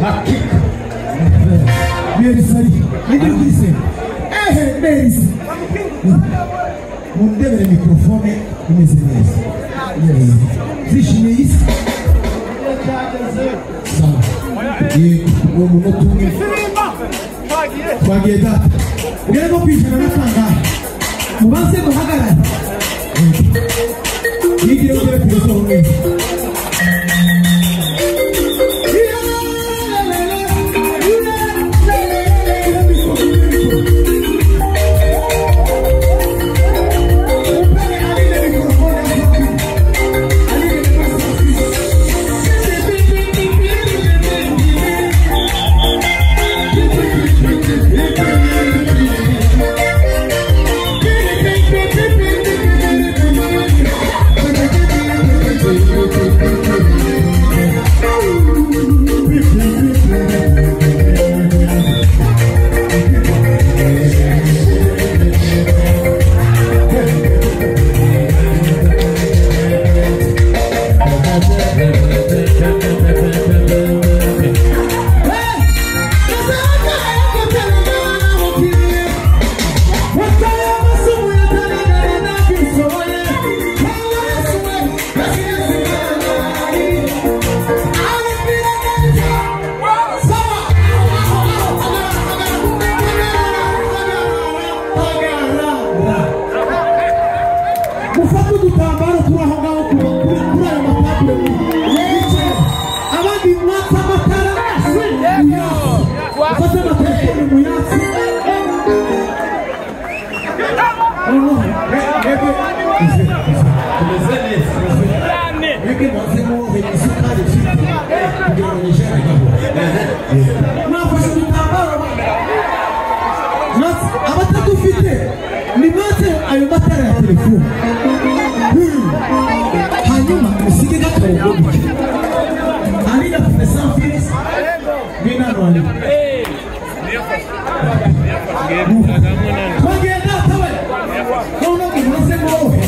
Hakika. Merisari. Ninde kwise? Ehe Merisi. Mundebere mikrofone imeze neza. Zishimiye isi. Sawa. Yego, uwo munota umwe. Twagiye data. Ugere no kwijana na kangahe? Mubanze muhagarare. Yigire ugere ku isoko neza. Ayo matara ya telefone hanyuma usige gakarongo gutya ari na sans fils ngena rwanda twagenda tawe none mumaze ngohe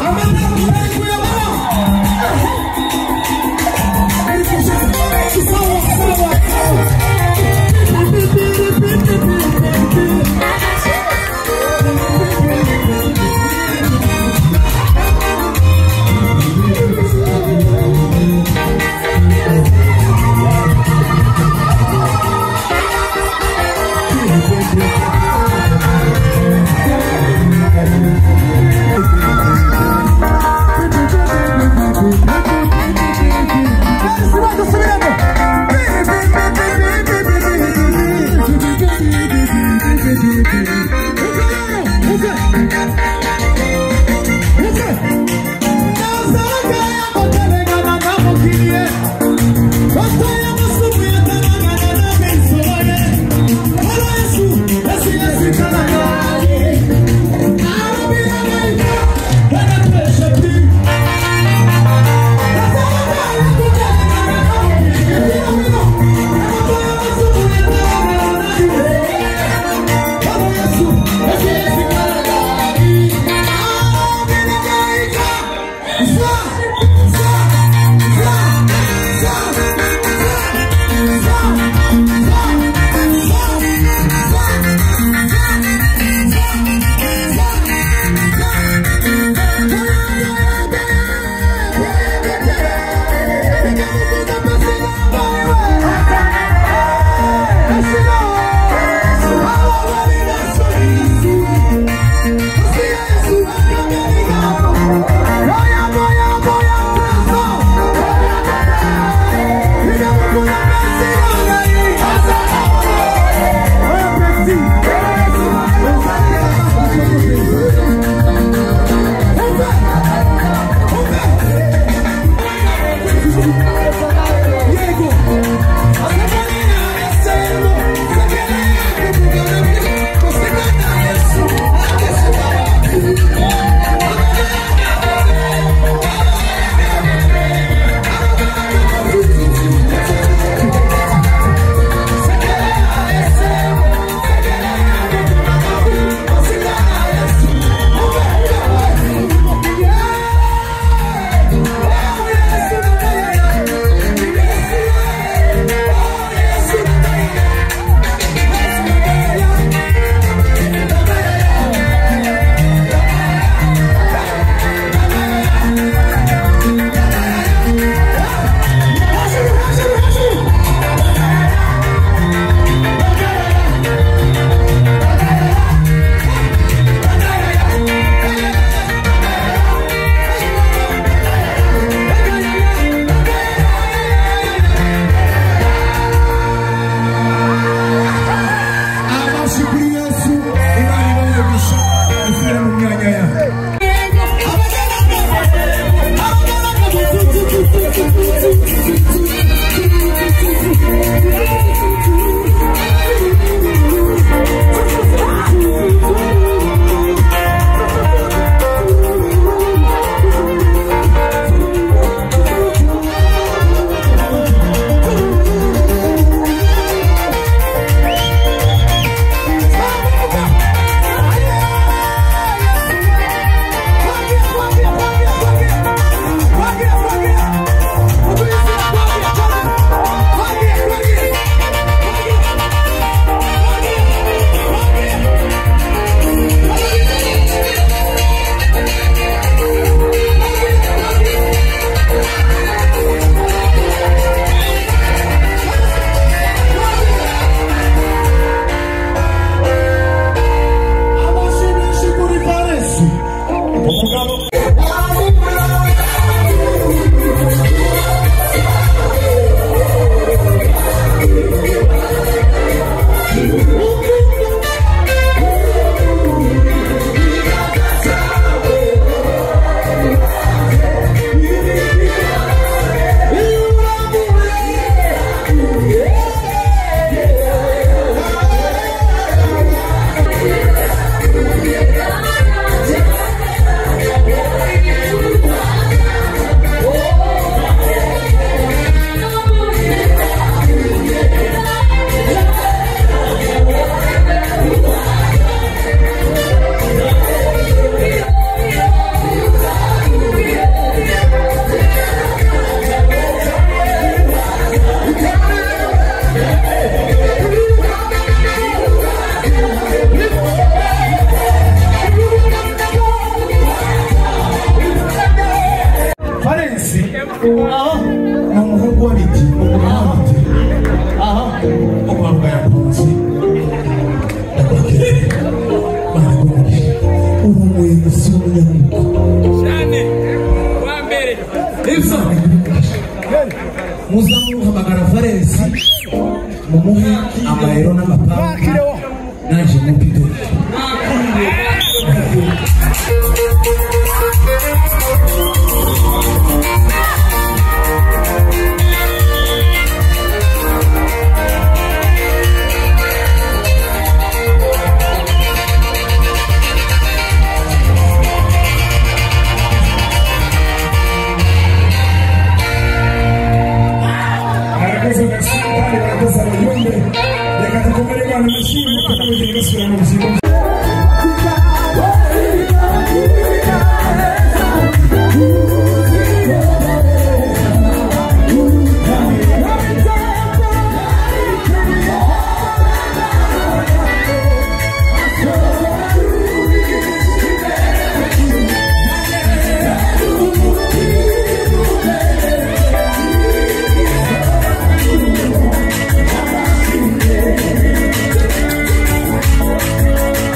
amatara mutari kuyabona sawa sawa. Nuhamagara Valensi mumuhe amayero n'amapamba naje mupito. Thank you.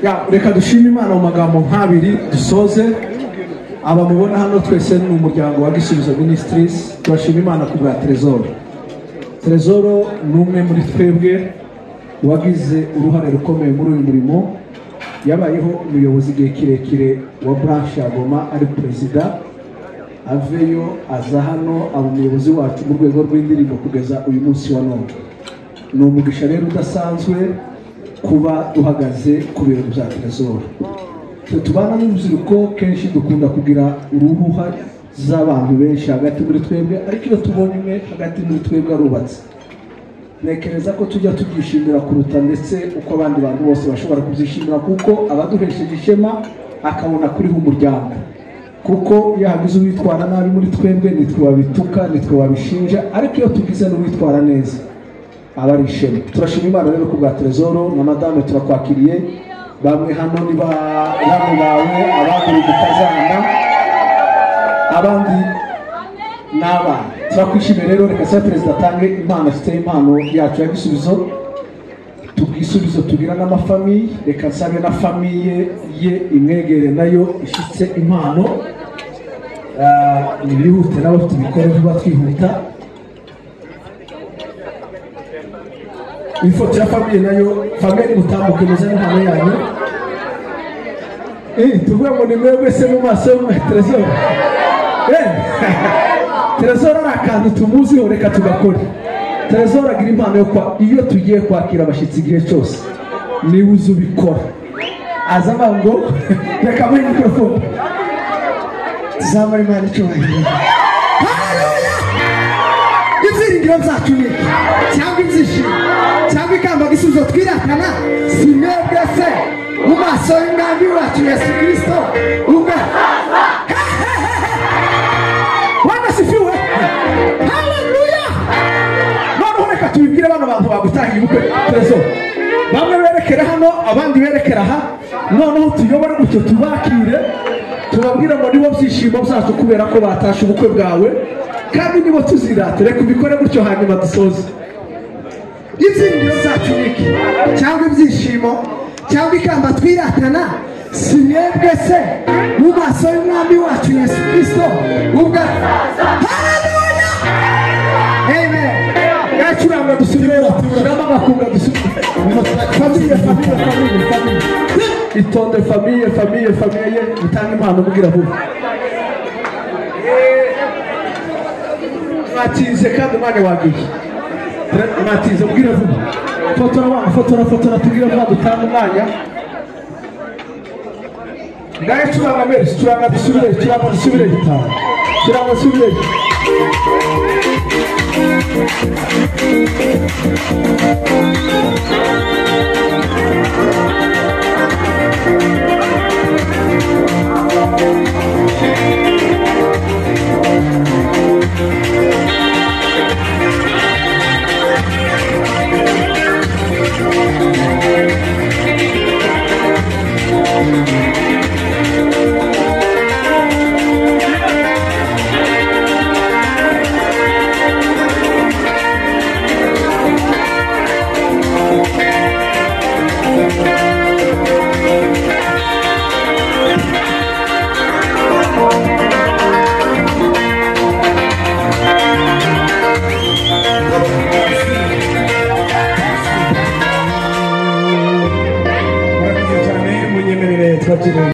Ya, reka dushime Imana mu magambo nk'abiri dusoze. Aba mubona hano twese ni umuryango wa Gisubizo Ministries. Turashima Imana ku bwa Trezor. Trezor ni umwe muri twebwe wagize uruhare rukomeye muri uyu murimo. Yabayeho umuyobozi igihe kirekire wa branch ya Goma, ari perezida, aveyo aza hano aba umuyobozi wacu mu rwego rw'indirimbo kugeza uyu munsi wa none. Ni umugisha rero udasanzwe kuba duhagaze ku biro bya Trezor. Twe tubana n'urubyiruko kenshi dukunda kugira uruhuha z'abantu benshi hagati muri twebwe, ariko iyo tubonye umwe hagati muri twebwe arubatse, ntekereza ko tujya tubyishimira kuruta ndetse uko abandi bantu bose bashobora kubyishimira, kuko abaduhesheje ishema akabona kuriho umuryango. Kuko iyo hagize uwitwara nabi muri twebwe nitwe wabituka, nitwe wabishinja, ariko iyo tugize n'uwitwara neza aba ari ishema. Turashima Imana rero ku bwa Trezor na madame, turakwakiriye. Bamwe hano ni bamwe bawe, abandi gutazana, abandi n'abana. Turakwishimiye rero. Reka se perezida atange impano afite, impano yacu ya Gisubizo, tubwisubizo tugira n'amafamiye. Reka nsabe na famiye ye imwegere nayo ishitse impano. Nibihute nabo tubikore vuba twihuta. Ifoto ya famiye nayo, famiye nimutambuke muzane impano yanyu. Tuvuge ngo ni mwebwe se mu maso y'umwe Trezor. Trezor ari akantu tumuziho, reka tugakore. Trezor agira impano yo kwa iyo tugiye kwakira abashyitsi igihe cyose niwe uzi ubikora. Aza avuga ngo reka muhe mikorofone. Tuzamure Imana icyubahiro. Haleluya! Ibyiringiro byacu ni iki? Cyangwa ibyishimo, cyangwa ikamba Gisubizo twiratana, si mwebwe se mu maso y'umwami wacu Yesu Kristo ubwo. Bwana asifiwe. Haleluya! Noneho reka tubibwire bano bantu bagutahiye ubukwe Trezor. Bamwe berekera hano, abandi berekera aha. Noneho tuyobore gutyo tubakire, tubabwire ngo nibo byishimo byacu kubera ko batashe ubukwe bwawe, kandi nibo tuzirate. Reka ubikore gutyo hanyuma dusoze. Ibyiringiro byacu ni iki? Cyangwa ibyishimo, cyangwa ikamba twiratana, si mwebwe se mu maso y'umwami wacu Yesu Kristo ubwo. Haleluya! Amen. Gacuranga dusubire, turama agakunga dusubire. Famiye, famiye, famiye, famiye. Itonde famiye, famiye, famiye, mutange impano mugira vuba. Mwatinze kandi umwanya wagiye. Mwatinze mugira vuba. Fotora wana, fotora, fotora, tugira vuba dutange umwanya. Ngaye curanga mbere, curanga dusubire, curanga dusubire, curanga dusubire. Murakoze cyane, munyemerere twakire.